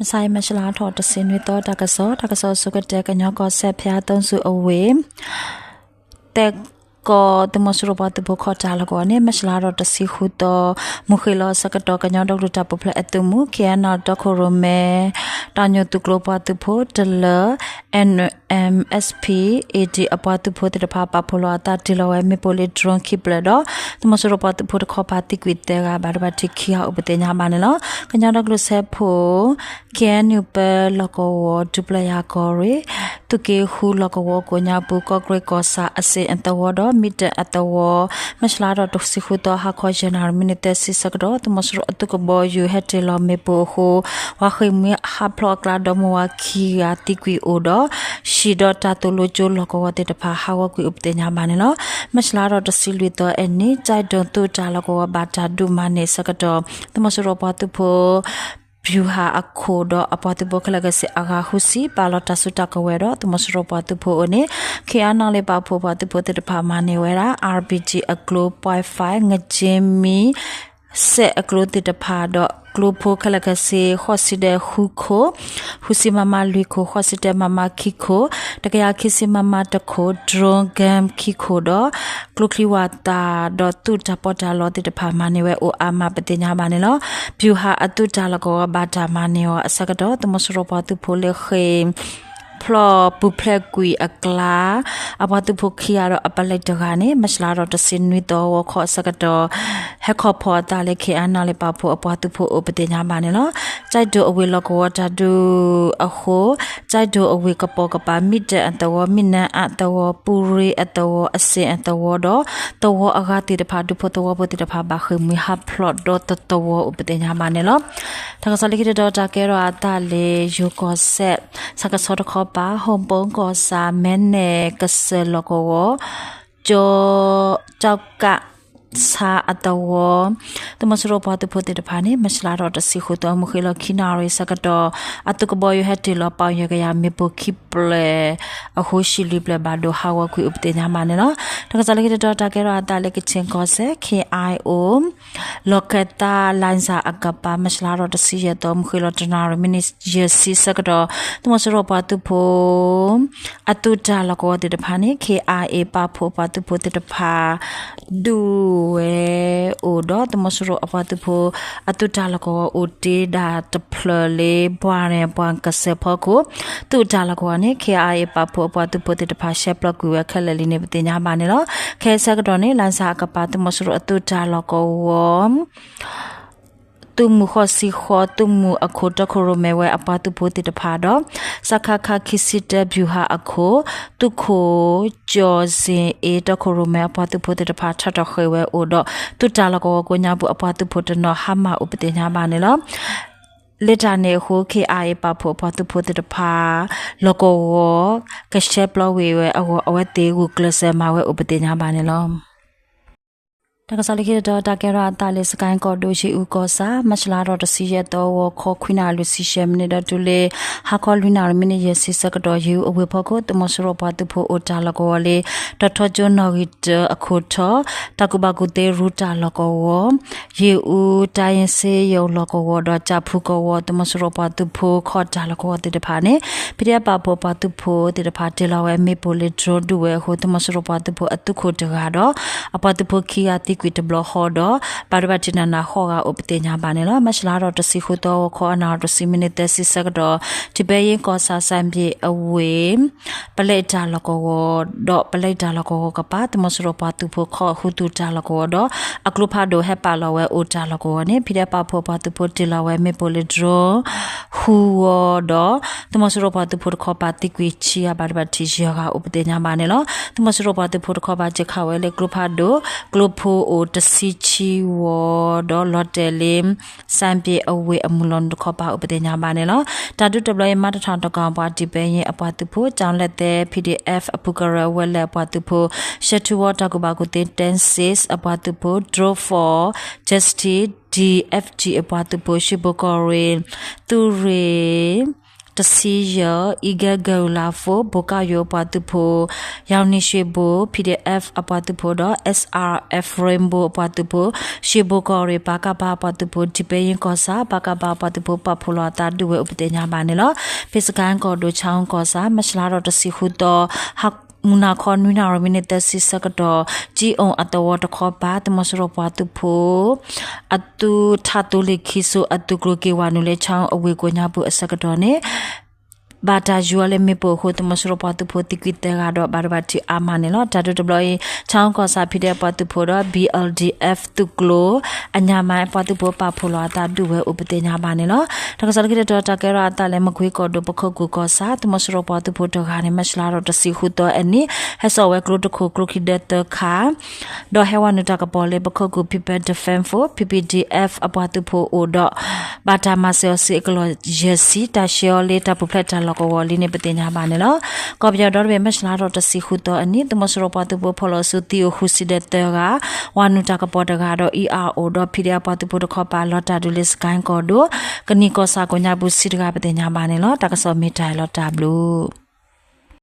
မဆါအံၤ မၢ်ၡလါထီၣ်တဆံနွံသီ တၢ်ကစီၣ်, တၢ်ကစီၣ်အဆိကတၢၢ် ကညီကီၢ်စဲၣ် ဖၠၣ်သိစူၤအဝ့ၢ် သဲကီၢ် သုးမီၤစိရိၤပှၤသုးဖိခီၣ်တၢ်လီၢ်ကဝီၤန့ၣ် မၢ်ၡလါထီၣ်တဆံဃုသီ မုၢ်ဃ့ၢ်လီၤအဆၢကတီၢ် ကညီဒီကလုာ်တၢ်ပူၤဖျဲးအသုးမုၢ် ခ့ၣ်အဲၣ်နီၣ်တီခိၣ်ရိၣ်မဲ တၢ်ညိၣ်သုးကျိၤပှၤသုးဖိတလၢ NMSP AD အပှၤသုးဖိသ့ၣ်တဖၣ် ပာ်ဖှိၣ်လီၤအသးတ့ၢ်လီၤဝဲမ့ၣ်ပိၢ်လၢ drone ခံဖျၢၣ်ဒီး သုးမီၤစိရိၤပှၤသုးဖိတခီပၤသံကွံာ်သၢဂၤ ဘၣ်ဒိဘၣ်ထံးခံဂၤအိၣ်ပသ့ၣ်ညါဘၣ်န့ၣ်လီၤ. ကညီဒီကလုာ်စၢဖှိၣ် ခ့ၣ်အဲၣ်ယူၣ် ပၢလီၢ်ကဝီၤ ဒူပျၢ်ယၤကီၢ်ရ့ၣ် သုးက့ဃုလီၢ်ကဝီၤကိးညါပူၤ ကီၢ်ကရ့ၣ်ကီၢ်ဆၣ်အစ့ၣ်အသဝီဒီး မ့ၢ်တဲၣ်အသဝီ မၢ်ၡလါထီၣ်တဆံဃုသီ ဟါခီယဲၢ်နၣ်ရံၣ်မံးနံးသၢဆံဆၢကတီၢ် သုးမီၤစိရိၤအသုးကဘီယူၤဟဲတ့ၢ်လီၤမ့ၣ်ပိၢ်အဃိ ဝၤဃ့ၢ်မှံဟးဖျိးအကျါ ဒီမါဝၤခံဂၤသံကွံာ်အိၣ်ဒီး ဟံၣ်ဒီးတၢ်သိၣ်လိကၠိလီၢ်ကဝီၤသ့ၣ်တဖၣ် ဟးဂီၤကွံာ်အိၣ်ပသ့ၣ်ညါဘၣ်န့ၣ်လီၤ. မၢ်ၡလါထီၣ်တဆံလွံၢ်သီအနံၤ ကၠဲးဒိၣ်သုးတၢ်လီၢ်ကဝီၤဘၣ်တၢ်ဒုးမၤန့ၢ်အဆၢကတီၢ် သုးမီၤစိရိၤပှၤသုးဖိ ဗျူဟာအခိၣ်ဒီးအပှၤသုးဖိခဲလၢာ်ကစ့ၢ်အဂၤဃုဆံ ပာ်လီၤတၢ်စုတၢ်ကဝဲၤဒီး သုးမီၤစိရိၤပှၤသုးဖိအအိၣ်န့ၣ် ခ့ၣ်အဲၣ်နီၣ်လ့ၣ်ပာ်ဖှိၣ်ပှၤသုးဖိသ့ၣ်တဖၣ်မၤန့ၢ်ဝဲဒၣ် RPG အကျိ point five ငကၠ့မံ စဲးအကျိသ့ၣ်တဖၣ်ဒီး ကျိဖိခဲလၢာ်ကစ့ၢ် ဃိးဆံဒဲးဃုခိၣ်, ဃုဆံ MM လွံၢ်ခိၣ်, ဃိးဆံတၢ MM ခံခိၣ်, တကယၤခံဆံ MM တခိၣ်, drone gun ခံခိၣ်ဒီး ကျိချံဝၣ်သၣ်ဒီးသုးတၢ်ပီးတၢ်လီသ့ၣ်တဖၣ်မၤန့ၢ်ဝဲအိၣ်အါမးပသ့ၣ်ညါဘၣ်န့ၣ်လီၤ. ဗျူဟာအသုးတၢ်လီၢ်ကဝီၤဘၣ်တၢ်မၤန့ၢ်အီၤအဆၢကတီၢ် သုးမီၤစိရိၤပှၤသုးဖိလၢဃ့ၢ် ဖျိးပူၤဖျဲးကွံာ်အကျါ အပှၤသုးဖိခံဂၤဒီးအပလဲတဂၤန့ၣ် မၢ်ၡလါထီၣ်တဆံနွံသီဂီၤခီအဆၢကတီၢ် ဟဲခီဖီအသးလၢ ခ့ၣ်အဲၣ်နီၣ်လ့ၣ်ပာ်ဖှိၣ်အပှၤသုးဖိအိၣ်ပသ့ၣ်ညါဘၣ်န့ၣ်လီၤ. ကၠဲးဒိၣ်အဝ့ၢ်လီၢ်ကဝီၤတၢ်ဒုးအဃိ ကၠဲးဒိၣ်အဝ့ၢ်ကပိာ်ကပၤ မ့ၢ်တဲၣ်အသဝီ မ့ၢ်နါအသဝီ ပူၤရ့အသဝီ အစ့ၣ်အသဝီဒီး သဝီအဂၤသ့ၣ်တဖၣ် ဒူဖိသဝီဖိသ့ၣ်တဖၣ် ဘၣ်ဃ့ၢ်မှံဟးဖျိးဒီးတသဝီအိၣ်ပသ့ၣ်ညါဘၣ်န့ၣ်လီၤ. တၢ်ကစီၣ်လၢခံတတီၤ တၢ်ကဲထီၣ်အသးလၢယိၤကီၢ်စဲၣ် ဆၣ်ကဆီတခီပၤ ဟီၣ်ဘိကီၢ်ဆၣ် မဲနဲၣ်ကစၢၢ်လီၢ်ကဝီၤ ကၠီ ကၠီကး ဆါအသဝီ သုးမီၤစိရိၤပှၤသုးဖိသ့ၣ်တဖၣ်န့ၣ် မၢ်ၡလါထီၣ်တဆံဃုသီ မုၢ်ဃ့ၢ်လီၤခံနၣ်ရံၣ်ဆၢကတီၢ် အသုးကဘီယူၤဟဲတ့ၢ်လီၤပီၣ်ယဲၢ်ကယၤမ့ၣ်ပိၢ်ခံဖျၢၣ်အဃိ ဟံၣ်လွံၢ်ဖျၢၣ်ဘၣ်ဒိဟးဂီၤကွံာ်အိၣ်ပသ့ၣ်ညါဘၣ်န့ၣ်လီၤ. တၢ်ကစီၣ်လၢခံတတီၤ တၢ်ကဲထီၣ်အသးလၢကခ့ၣ်ကီၢ်စဲၣ် ခ့ၣ်အဲၣ်အိၣ် လီၢ်ခၢၣ်သး လၣ်စၣ်အကပၤ မၢ်ၡလါထီၣ်တဆံယဲၢ်သီ မုၢ်ဃ့ၢ်လီၤတနၣ်ရံၣ်မံးနံးယဲၢ်ဆံဆၢကတီၢ် သုးမီၤစိရိၤပှၤသုးဖိ အသုးတၢ်လီၢ်ကဝီၤသ့ၣ်တဖၣ်န့ၣ် ခ့ၣ်အဲၣ်ပာ်ဖှိၣ်ပှၤသုးဖိသ့ၣ်တဖၣ် ဒုးဝဲအိၣ်ဒီး သုးမီၤစိရိၤအပှၤသုးဖိ အသုးတၢ်လီၢ်ကဝီၤအိၣ်တ့ၢ်ဒၣ်တဖျၢၣ်လၢ ပှၢ်ရဲၣ်ပှၢ်ကစၢၢ်ဖီခိၣ် သုးတၢ်လီၢ်ကဝီၤန့ၣ် ခ့ၣ်အဲၣ်ပာ်ဖှိၣ်အပှၤသုးဖိသ့ၣ်တဖၣ် ရှဲပျီကွံာ်ဝဲခဲလၢာ်လံန့ၣ် ပသ့ၣ်ညါဘၣ်န့ၣ်လီၤ. ခဲအံၤဆၢကတီၢ်န့ၣ် လၣ်စၣ်အကပၤ သုးမီၤစိရိၤအသုးတၢ်လီၢ်ကဝီၤ သုးမုၢ်ဃိးဆံဃိး သုးမုၢ်အခိၣ် တီခိၣ်ရိၣ်မဲဝဲအပှၤသုးဖိသ့ၣ်တဖၣ်ဒီး စကခ ခံဆံတၢ ဗျူဟာအခိၣ် သုးခိၣ် ကၠီၣ်စ့ၣ်အ့ တီခိၣ်ရိၣ်မဲအပှၤသုးဖိသ့ၣ်တဖၣ် ထီၣ်ထီၣ်ဃ့ၢ်ဝဲအိၣ်ဒီး သုးတၢ်လီၢ်ကဝီၤကိးညါပူၤ အပှၤသုးဖိတနီၤ ဟါမၢ်အိၣ်ပသ့ၣ်ညါဘၣ်န့ၣ်လီၤ. လၢတၢ်န့ၣ်အဃိ ခ့ၣ်အဲၣ်ပာ်ဖှိၣ်အပှၤသုးဖိသ့ၣ်တဖၣ် လီၢ်ကဝီၤ ကရှဲပျီဝံၤဝဲအဂီၢ် အဝဲသ့ၣ်ဂုာ်ကျဲးစၢးမၤဝဲအိၣ်ပသ့ၣ်ညါဘၣ်န့ၣ်လီၤ. တၢ်ကစီၣ်လၢခံတတီၤ တၢ်ကဲထီၣ်အသးလၢ စကဲၣ်ကီၢ်ဒိၣ် ယ့ၣ်အူကီၢ်ဆၣ် မၢ်ၡလါထီၣ်တဆံယဲၢ်သီ ဂီၤခီခွံနၣ်ရံၣ်လွံၢ်ဆံယဲၢ်မံးနံးဒီးတုၤလၢ ဟါခီလွံၢ်နၣ်ရံၣ်မံးနံးယဲၢ်ဆံဆၢကတီၢ် ယ့ၣ်အူအဝ့ၢ်ဖီခိၣ် သုးမီၤစိရိၤပှၤသုးဖိအိၣ်တၢ်လီၢ်ကဝီၤလၢ တီၤထီကၠိနီၣ်ဂံၢ်တၢအခိၣ်ထီၣ် တၢ်ကူၣ်ဘၣ်ကူၣ်သ့ရူတၢ်လီၢ်ကဝီၤ ယ့ၣ်အူ တၢ်ယ့ၣ်စ့ယိၤလီၢ်ကဝီၤဒီး ကၠၣ်ဖူကဝီၤ သုးမီၤစိရိၤပှၤသုးဖိခီၣ်တၢ်လီၢ်ကဝီၤသ့ၣ်တဖၣ်န့ၣ် ဖံးဒဲးပာ်ဖှိၣ်ပှၤသုးဖိသ့ၣ်တဖၣ် တ့ၢ်လီၤဝဲမ့ၣ်ပိၢ်လၢ drone ဒုးဝဲအဃိ သုးမီၤစိရိၤပှၤသုးဖိအသုးခိၣ်တဂၤဒီး အပှၤသုးဖိခံဂၤသံကွံာ်တဘျီဃီဒီး ဘၣ်ဒိဘၣ်ထံးနးနးဃိးဂၤအိၣ်ပသ့ၣ်ညါဘၣ်န့ၣ်လီၤ. မၢ်ၡလါထီၣ်တဆံဃုသီ ဂီၤခီအနၣ်ရံၣ်တဆံမံးနံးသၢဆံဆၢကတီၢ် ထံးပဲယ့ကီၢ်ဆၣ် စၣ်ဘံၣ်အဝ့ၢ် ပလဲတၢ်လီၢ်ကဝီၤဒီး ပလဲတၢ်လီၢ်ကဝီၤကပၤ သုးမီၤစိရိၤပှၤသုးဖိခီၣ်ဃုသူၣ်တၢ်လီၢ်ကဝီၤဒီး အကျိဖးဒိၣ်ဟဲပာ်လီၤဝဲအိၣ်တၢ်လီၢ်ကဝီၤန့ၣ် ဖံးဒဲးပာ်ဖှိၣ်ပှၤသုးဖိတ့ၢ်လီၤဝဲမ့ၣ်ပိၢ်လၢ drone ဃုဂီၤဒီး သုးမီၤစိရိၤပှၤသုးဖိတခီပၤသံကွံာ်ဆံဂၤ ဘၣ်ဒိဘၣ်ထံးယဲၢ်ဂၤအိၣ်ပသ့ၣ်ညါဘၣ်န့ၣ်လီၤ. သုးမီၤစိရိၤပှၤသုးဖိတခီပၤ စၢခးဝဲလၢကျိဖးဒိၣ် ကျိဖိအိၣ်တဆံဆံဝီၤဒီး လီၤတဲာ်လၢ စၣ်ဘံၣ်အဝ့ၢ်အမုၢ်လီၤနုာ်တခီပၤအိၣ်ပသ့ၣ်ညါဘၣ်န့ၣ်လီၤ. တၢ်ဒုးတဘျီအံၤ မၤတထီၣ်တကီၢ်ပှၤ ဒံးပဲယ့အပှၤသုးဖိ ကၠီၤလဲၣ်သဲ PDF အပူၤကရၢဝဲလဲၣ်အပှၤသုးဖိ ရှဲထူဝီတၢ်ကူၣ်ဘၣ်ကူၣ်သ့ ten six အပှၤသုးဖိ drone four Justice DFG အပှၤသုးဖိ ရှ့ဘိကီၢ်ရ့ၣ် သုးရ့ၣ် တဆံယဲၢ် Eagle Guerrilla Force ဘိးကၣ်ယိၤအပှၤသုးဖိ ယၢ်နံၣ်ရွှ့ၣ်ဘိ P D F အပှၤသုးဖိဒီး S R F Rainbow အပှၤသုးဖိ ရွှ့ၣ်ဘိကီၢ်ရ့ၣ် ပကဖ အပှၤသုးဖိ ဒံဘ့ယ့ၣ်ကီၢ်ဆၣ် ပကဖ အပှၤသုးဖိ ပာ်ဖှိၣ်လီၤအသးဒုးဝဲအိၣ်ပသ့ၣ်ညါဘၣ်န့ၣ်လီၤ. ဖဲစကဲၣ်ကီၢ်ဒိၣ် ခၠၣ်အူကီၢ်ဆၣ် မၢ်ၡလါထီၣ်တဆံဃုသီ မုၢ်နၤခီနွံနၣ်ရံၣ်မံးနံးသၢဆံဆၢကတီၢ် ကၠံအူအသဝီတခီပၤ သုးမီၤစိရိၤပှၤသုးဖိ အသုးထးသိလ့ၣ်ခံစိၤ အသုးကျိၤက့ၤဝဲနုာ်လၢ ခၠၣ်အူအဝ့ၢ်ကိးညါပူၤအဆၢကတီၢ်န့ၣ် ဘၣ်တၢ်ယူၤအီၤလၢမ့ၣ်ပိၢ်အဃိ သုးမီၤစိရိၤပှၤသုးဖိသံကွံာ်သၢဂၤဒီး ဘၣ်ဒိဘၣ်ထံးအါမးန့ၣ်လီၤ. တၢ်ဒုးတဘျီအံၤ ခၠၣ်အူကီၢ်ဆၣ် P D F အပှၤသုးဖိဒီး B L D F သုးကျိၤ အညၣ်မါအပှၤသုးဖိ ပာ်ဖှိၣ်လီၤအသးဒုးဝဲအိၣ်ပသ့ၣ်ညါဘၣ်န့ၣ်လီၤ. တၢ်ကစီၣ်လၢခံတတီၤ တၢ်ကဲထီၣ်အသးလၢ မကွ့ကီၢ်ဒိၣ် ပခိၣ်ကူၣ်ကီၢ်ဆၣ် သုးမီၤစိရိၤပှၤသုးဖိတဂၤန့ၣ် မၢ်ၡလါထီၣ်တဆံဃုသီအနံၤ ဟဲစိာ်ဝဲကျိတခိၣ် ကျိခံဒၢသၢခါ ဒီးဟဲဝဲနုာ်တၢ်ကပီၤလၢ ပခိၣ်ကူၣ် People Defense Force P P D F အပှၤသုးဖိအအိၣ်ဒီး ဘၣ်တၢ်မၤစၢၤအီၤဆူအကလီၢ်ယဲၢ်ဆံ တၢ်ဆှၢအီၤလၢတၢ်ပူၤဖျဲးတၢ်လီၢ်ကဝီၤလံန့ၣ် ပသ့ၣ်ညါဘၣ်န့ၣ်လီၤ. ကီၢ်ပယီၤဒီတဘ့ၣ် မၢ်ၡလါထီၣ်တဆံဃုသီအနံၤ သုးမီၤစိရိၤပှၤသုးဖိဖီၣ်လီၤဆူသံအိၣ်ဃုဆံဒီးသၢဂၤ ဝဲနုာ်တၢ်ကပီၤတဂၤဒီး E R O ဒီး P D F ပှၤသုးဖိတခီပၤ လီၤတၢ်ဒုးလၢစကဲၣ်ကီၢ်ဒိၣ် ကနံၣ်ကီၢ်ဆၣ်ကိးညါပူၤဆံတဂၤ ပသ့ၣ်ညါဘၣ်န့ၣ်လီၤ. တၢ်ကစီၣ်မ့ၢ်တၢ်အံၤလီၤ တၢ်ဘျုး